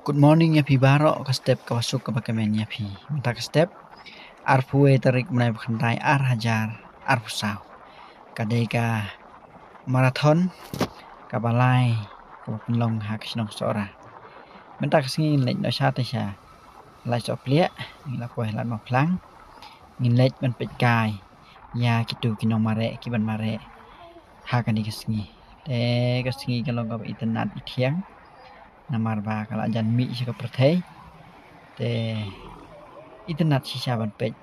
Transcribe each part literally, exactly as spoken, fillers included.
Good morning ïa phi baroh, ka step kaba suk kaba kmen ïa phi. Mynta ka step arphew tarik mynta ba khyndai ar hajar arphew saw. Ka dei ka marathon kaba lai kaba pynlong ha ka shnong Sohra. Mynta ka sngi ngin leit noh sha te sha Laisohpliah, ngi la poi Lad Mawphlang. Ngin leit ban peit kai ïa kitu ki nongmareh ki ban mareh ha kane ka sngi. Te ka sngi ka long kaba itynnad ithiang. Namar ba ka la jan mih sha ka pyrthei. Te itynnad shisha ban peit.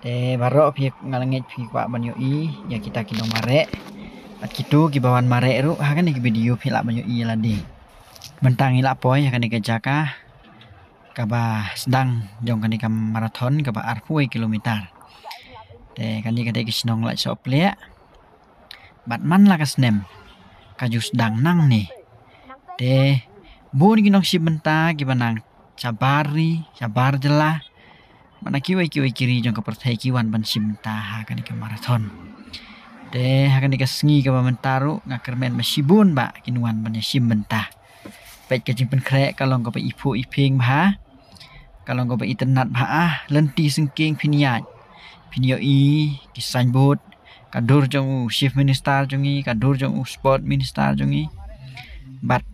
Te baroh phi nga la ngeit phi kwah ban ïohi ïa kita ki nongmareh. Bad kitu kiba wan mareh ruh ha kane ka video phi lah ban ïohi ïa lade. Mynta ngi la poi ha kane ka jaka kaba sdang jong kane ka marathon kaba arphew kilometer. Te kane ka dei ka shnong Laisohpliah. Bad man la ka snem ka ju sdang nangne. Te bun ki nongshim bynta kiba nang shabar ri shabar jylla, bad na kiwei kiwei ki ri jong ka pyrthei ki wan ban shim bynta ha kane ka marathon. Te ha kane ka sngi kaba mynta ruh nga kyrmen ba shibun ba kin wan ban ïa shim bynta. Peit ka jingpynkhreh ka long kaba iphuh iphieng bha. Ka long kaba itynnad bha, ah, lynti syngkien phin ïaid phin ïohi ki signboard, ka dur jong u Chief Minister jong ngi, ka dur jong u Sport Minister jong ngi. Bad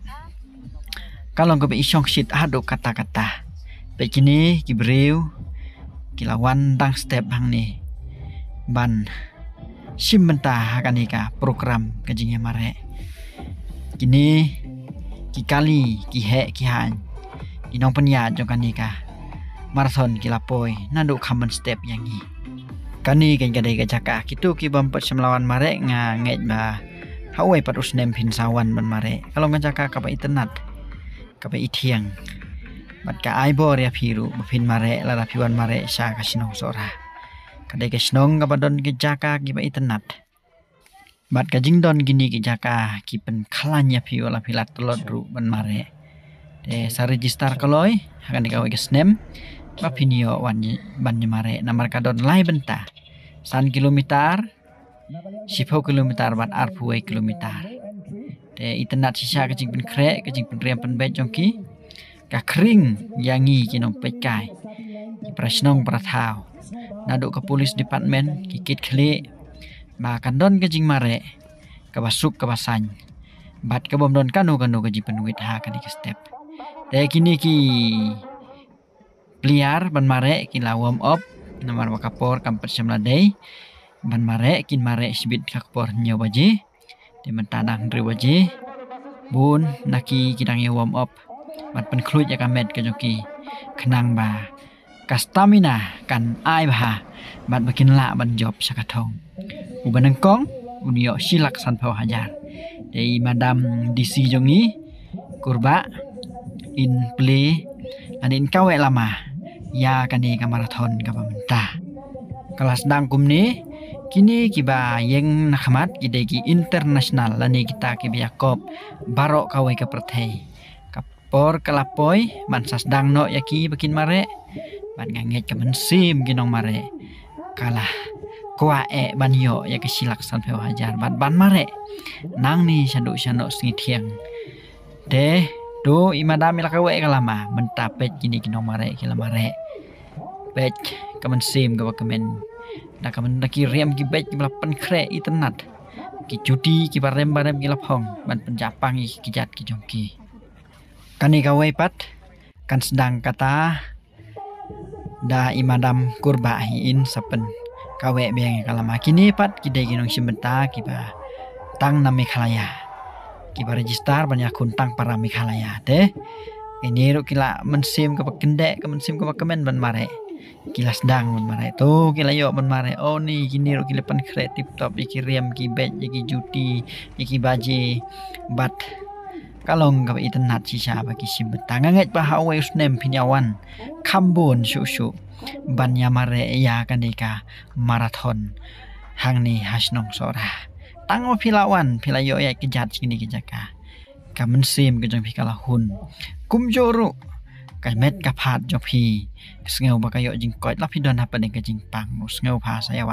ka long kaba i shongshit haduh katta katta. Peit kine ki briew ki la wan dang step hangne ban shim bynta ha kane ka program ka jingïamareh. Kine ki kali ki heh ki haiñ, ki nongpynïaid jong kane ka marathon ki la poi naduh kham ban step ïa ngi. Kane ka dei ka jaka kitu ki bym pat shym la wan mareh nga ngeit ba ha uwei pat u snem phin sa wan ban mareh. Ka long ka jaka kaba itynnad kaba ithiang. Bad ka ai bor ïa phi ruh ba phin mareh lada phi wan mareh sha ka shnong Sohra. Ka dei ka shnong kaba don ki jaka kiba itynnad. Bad ka jingdon kine ki jaka ki pynkhlaiñ ïa phi wat la phi la tlot ruh ban mareh. Te sa register kloi ha kane kawei ka snem ba phin ïoh wan ban ïamareh, namar ka don lai bynta. San kilometer, shiphew kilometer bad arphew kilometer. Te itynnad shisha ka jingpynkhreh ka jingpynriam pynbeit jong ki. Ka khring ïa ngi ki nongpeitkai, ki para shnong para thaw, naduh ka police department, ki kit khlieh ba kan don ka jingmareh kaba suk kaba saiñ. Bad ka bym don kano kano ka jingpynwit ha kane ka step. Te kine ki player ban mareh ki la warm up namar ba ka por kam pat shym la dei ban mareh, kin mareh shibit ha ka por hynñiew baje. Te mynta dang hynriew baje. Bun na ki ki dang ïa warm up bad pynkhluit ïa ka met ka jong ki khnang ba ka stamina kan ai bha bad ba kin lah ban jop sha ka thong. Uba nyngkong un ïoh shi lak sanphew hajar. Te i madam D C jong ngi Kurbah in plie lane in kaweh lama ïa kane ka marathon kaba mynta. Ka la sdang kumne, kine kiba ïeng na khmat ki dei ki international lane kita kiba ïakop baroh kawei ka pyrthei. Ka por ka la poi ban sa sdang noh ïa ki ba kin mareh. Bad nga ngeit ka mynsiem ki nongmareh ka la kwah eh ban ïoh ïa ka shi lak sanphew hajar bad ban mareh nangne shaduh shano sngi thiang. Te to i madam i la kaweh ka lama, mynta peit kine ki nongmareh ki la mareh. Peit ka mynsiem kaba kmen. Da ka mynta ki riam ki beit kiba la pynkhreh itynnad. Ki juti kiba rem ba rem ki la phong ban pynjah pang ïa ki kjat ki jong ki. Kane kawei pat kan sdang kata da i madam Kurbah hi in sa pynkaweh biang ïa ka lama. Kine pat ki dei ki nongshim bynta kiba tang na Meghalaya, kiba register ban ïakhun tang para Meghalaya. Te kine ruh ki la mynsiem kaba kyndeh, ka mynsiem kaba kmen ban mareh. Ki la sdang ban mareh, to ki la ïoh ban mareh. O ni kine ruh ki la pynkhreh tip top ïa ki riam ki beit, ïa ki juti, ïa ki baje. Bad ka long kaba itynnad shisha ba ki shim bynta. Nga ngeit ba ha uwei u snem phin ïa wan kham bun shuh shuh ban ïamareh ïa kane ka marathon hangne ha shnong Sohra. Tang ba phi la wan phi la ïoh ïa ki kjat sha kine ki jaka, ka mynsiem ka jong phi ka la hun. Kumjuh ruh ka met ka phad jong phi, ka sngew ba ka ïoh jingkoit la phi don hapdeng ka jingpang, u sngew pha sa ïa